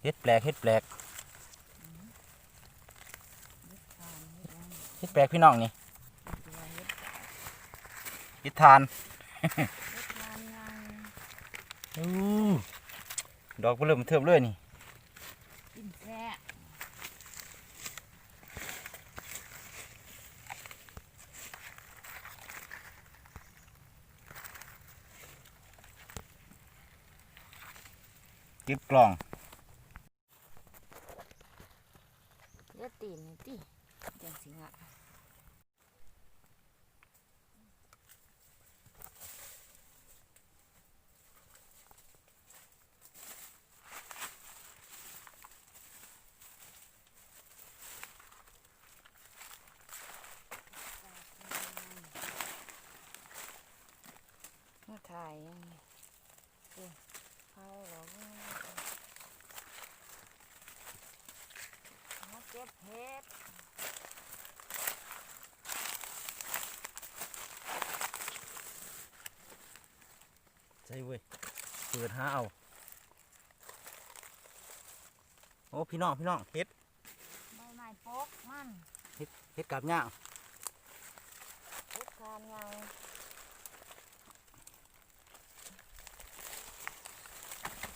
ເຫັດແປກ ເຫັດແປກ ເຫັດແປກພີ່ນ້ອງນີ້ ເຫັດຖ່ານ ເຫັດຖ່ານໃຫຍ່ ອູ້ ດອກເບິ່ມເທີບເລີຍນີ້ ກິນແຊບ ເກັບກ່ອງ ຢ່າຕີນນີ້ຕິ ຈັ່ງຊິງະ ມາຖ່າຍຫຍັງນີ້ ໂອ້ ເຜົາແລ້ວ ມາເກັບເຫັດ ໃສ່ເວີຍ ເປີດຫາເອົາ ໂອ້ ພີ່ນ້ອງ ພີ່ນ້ອງ ເຫັດ ໃບໄມ້ປົກມັນ ເຫັດ ເຫັດກາບຍາງ ເຫັດກາບຍາງ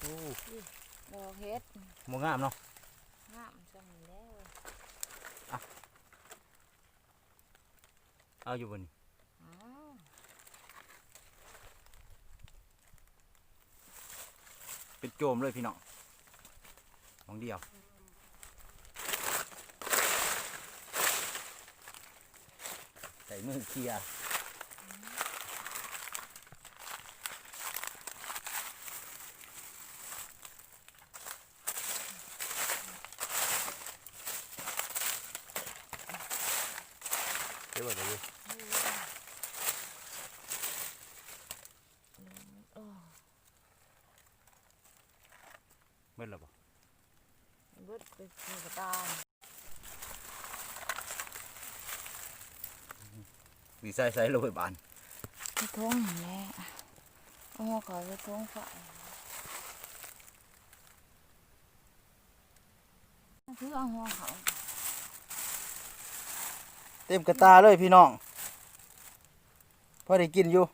ໂອ້ ດອກເຫັດ ບໍ່ງາມເນາະ ງາມຊ່ຳນີ້ແຫຼະ ເອົາຢູ່ບໍ່ນີ້ ເອົາ ເປັນໂຈມເລີຍພີ່ນ້ອງ ໝ່ອງດຽວ ໃຊ້ມືເຄຍ ເກັບໄວ້ເລີຍ ເບິດແລ້ວບໍ່? ເບິດໄປກິນກະຕ່າ ດີໃສ່ໃສ່ໂລຍບາດ ໃສ່ຖົງຫັ້ນແຫຼະ ເອົາຫົວເຂົ້າໃສ່ຖົງໄປ ຄືເອົາຫົວເຂົ້າ ເຕັມກະຕ່າເລີຍພີ່ນ້ອງ ພໍໄດ້ກິນຢູ່.